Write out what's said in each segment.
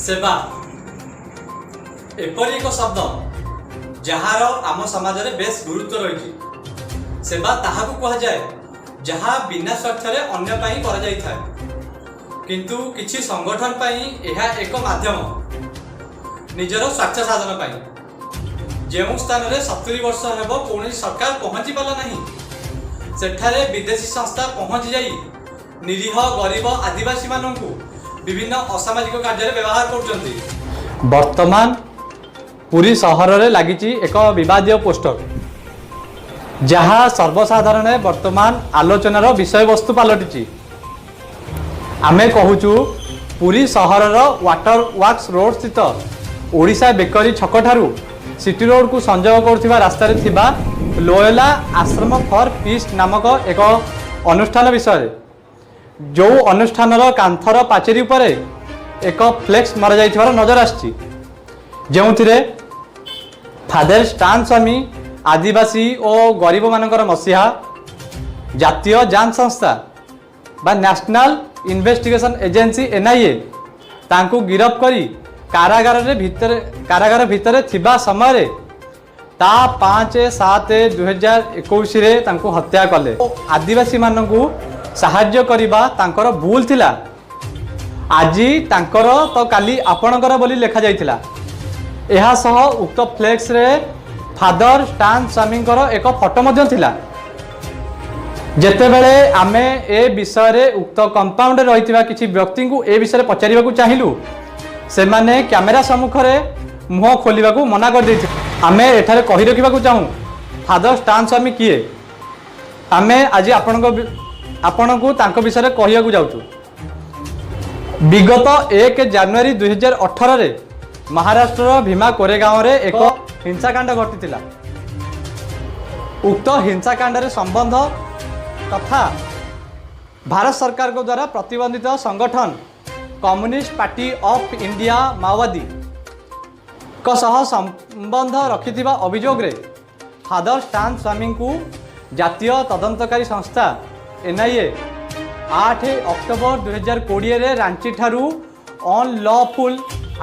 ସେବା ଏପରି ଏକ ଶବ୍ଦ, ଯାହାର ଆମ ସମାଜରେ ବେଶ ଗୁରୁତ୍ୱ ରହିଛି। ସେବା ତାହାକୁ କୁହାଯାଏ, ଯାହା ବିନା ସ୍ୱାର୍ଥରେ ଅନ୍ୟ ପାଇଁ କରାଯାଇଥାଏ। କିନ୍ତୁ କିଛି ସଂଗଠନ ପାଇଁ ଏହା ଏକ ମାଧ୍ୟମ ନିଜର ସ୍ୱାର୍ଥ ସାଧନ ପାଇଁ। ଯେଉଁ ସ୍ଥାନରେ 70 ବର୍ଷ ହେବ କୌଣସି ସରକାର ପହଞ୍ଚି ପାରିଲା ନାହିଁ, ସେଠାରେ ବିଦେଶୀ ସଂସ୍ଥା ପହଞ୍ଚି ଯାଇ ନିରୀହ ଗରିବ ଆଦିବାସୀମାନଙ୍କୁ ବିଭିନ୍ନ ଅସାମାଜିକ କାର୍ଯ୍ୟରେ ବ୍ୟବହାର କରୁଛନ୍ତି। ବର୍ତ୍ତମାନ ପୁରୀ ସହରରେ ଲାଗିଛି ଏକ ବିବାଦୀୟ ପୋଷ୍ଟର, ଯାହା ସର୍ବସାଧାରଣରେ ବର୍ତ୍ତମାନ ଆଲୋଚନାର ବିଷୟବସ୍ତୁ ପାଲଟିଛି। ଆମେ କହୁଛୁ ପୁରୀ ସହରର ୱାଟର ୱାର୍କସ ରୋଡ ସ୍ଥିତ ଓଡ଼ିଶା ବେକରୀ ଛକଠାରୁ ସିଟି ରୋଡକୁ ସଂଯୋଗ କରୁଥିବା ରାସ୍ତାରେ ଥିବା ଲୋୟଲା ଆଶ୍ରମ ଫର୍ ପିସ୍ ନାମକ ଏକ ଅନୁଷ୍ଠାନ ବିଷୟରେ, ଯେଉଁ ଅନୁଷ୍ଠାନର କାନ୍ଥର ପାଚେରୀ ଉପରେ ଏକ ଫ୍ଲେକ୍ସ ମରାଯାଇଥିବାର ନଜର ଆସିଛି, ଯେଉଁଥିରେ ଫାଦର ଷ୍ଟାନ୍ ସ୍ୱାମୀ ଆଦିବାସୀ ଓ ଗରିବମାନଙ୍କର ମସିହା, ଜାତୀୟ ଯାଞ୍ଚ ସଂସ୍ଥା ବା ନ୍ୟାସନାଲ ଇନଭେଷ୍ଟିଗେସନ ଏଜେନ୍ସି ଏନ୍ଆଇଏ ତାଙ୍କୁ ଗିରଫ କରି କାରାଗାର ଭିତରେ ଥିବା ସମୟରେ ତା 5/7/2021ରେ ତାଙ୍କୁ ହତ୍ୟା କଲେ। ଆଦିବାସୀମାନଙ୍କୁ ସାହାଯ୍ୟ କରିବା ତାଙ୍କର ଭୁଲ ଥିଲା, ଆଜି ତାଙ୍କର ତ କାଲି ଆପଣଙ୍କର ବୋଲି ଲେଖାଯାଇଥିଲା। ଏହା ସହ ଉକ୍ତ ଫ୍ଲେକ୍ସରେ ଫାଦର ଷ୍ଟାନ୍ ସ୍ୱାମୀଙ୍କର ଏକ ଫଟୋ ମଧ୍ୟ ଥିଲା। ଯେତେବେଳେ ଆମେ ଏ ବିଷୟରେ ଉକ୍ତ କମ୍ପାଉଣ୍ଡରେ ରହିଥିବା କିଛି ବ୍ୟକ୍ତିଙ୍କୁ ଏ ବିଷୟରେ ପଚାରିବାକୁ ଚାହିଁଲୁ, ସେମାନେ କ୍ୟାମେରା ସମ୍ମୁଖରେ ମୁହଁ ଖୋଲିବାକୁ ମନା କରିଦେଇଥିଲେ। ଆମେ ଏଠାରେ କହି ରଖିବାକୁ ଚାହୁଁ, ଫାଦର ଷ୍ଟାନ୍ ସ୍ୱାମୀ କିଏ, ଆମେ ଆଜି ଆପଣଙ୍କୁ ତାଙ୍କ ବିଷୟରେ କହିବାକୁ ଯାଉଛୁ। ବିଗତ 1 ଜାନୁଆରୀ 2018ରେ ମହାରାଷ୍ଟ୍ରର ଭୀମା କୋରେଗାଁରେ ଏକ ହିଂସାକାଣ୍ଡ ଘଟିଥିଲା। ଉକ୍ତ ହିଂସାକାଣ୍ଡରେ ସମ୍ବନ୍ଧ ତଥା ଭାରତ ସରକାରଙ୍କ ଦ୍ୱାରା ପ୍ରତିବନ୍ଧିତ ସଂଗଠନ କମ୍ୟୁନିଷ୍ଟ ପାର୍ଟି ଅଫ୍ ଇଣ୍ଡିଆ ମାଓବାଦୀଙ୍କ ସହ ସମ୍ବନ୍ଧ ରଖିଥିବା ଅଭିଯୋଗରେ ଫାଦର ଷ୍ଟାନ୍ ସ୍ୱାମୀଙ୍କୁ ଜାତୀୟ ତଦନ୍ତକାରୀ ସଂସ୍ଥା ଏନ୍ଆଇଏ 8 ଅକ୍ଟୋବର 2020ରେ ରାଞ୍ଚିଠାରୁ Unlawful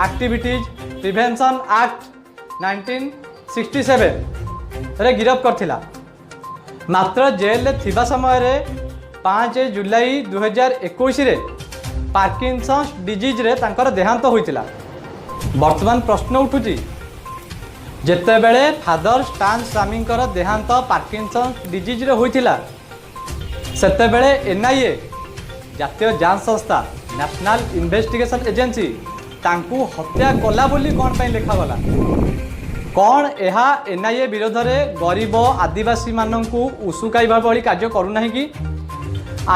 Activities Prevention Act 1967ରେ ଗିରଫ କରିଥିଲା। ମାତ୍ର ଜେଲରେ ଥିବା ସମୟରେ 5 ଜୁଲାଇ 2021ରେ ପାର୍କିନସନ୍ସ ଡିଜିଜ୍ରେ ତାଙ୍କର ଦେହାନ୍ତ ହୋଇଥିଲା। ବର୍ତ୍ତମାନ ପ୍ରଶ୍ନ ଉଠୁଛି, ଯେତେବେଳେ ଫାଦର ଷ୍ଟାନ୍ ସ୍ୱାମୀଙ୍କର ଦେହାନ୍ତ ପାର୍କିନସନ୍ସ ଡିଜିଜ୍ରେ ହୋଇଥିଲା, ସେତେବେଳେ ଏନ୍ଆଇଏ, ଜାତୀୟ ଯାଞ୍ଚ ସଂସ୍ଥା, ନ୍ୟାସନାଲ ଇନଭେଷ୍ଟିଗେସନ ଏଜେନ୍ସି ତାଙ୍କୁ ହତ୍ୟା କଲା ବୋଲି କ'ଣ ପାଇଁ ଲେଖାଗଲା? କ'ଣ ଏହା ଏନ୍ଆଇଏ ବିରୋଧରେ ଗରିବ ଆଦିବାସୀମାନଙ୍କୁ ଉସୁକାଇବା ଭଳି କାର୍ଯ୍ୟ କରୁନାହିଁ କି?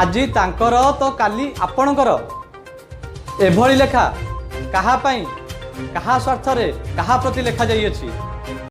ଆଜି ତାଙ୍କର ତ କାଲି ଆପଣଙ୍କର, ଏଭଳି ଲେଖା କାହା ପାଇଁ, କାହା ସ୍ୱାର୍ଥରେ, କାହା ପ୍ରତି ଲେଖାଯାଇଅଛି?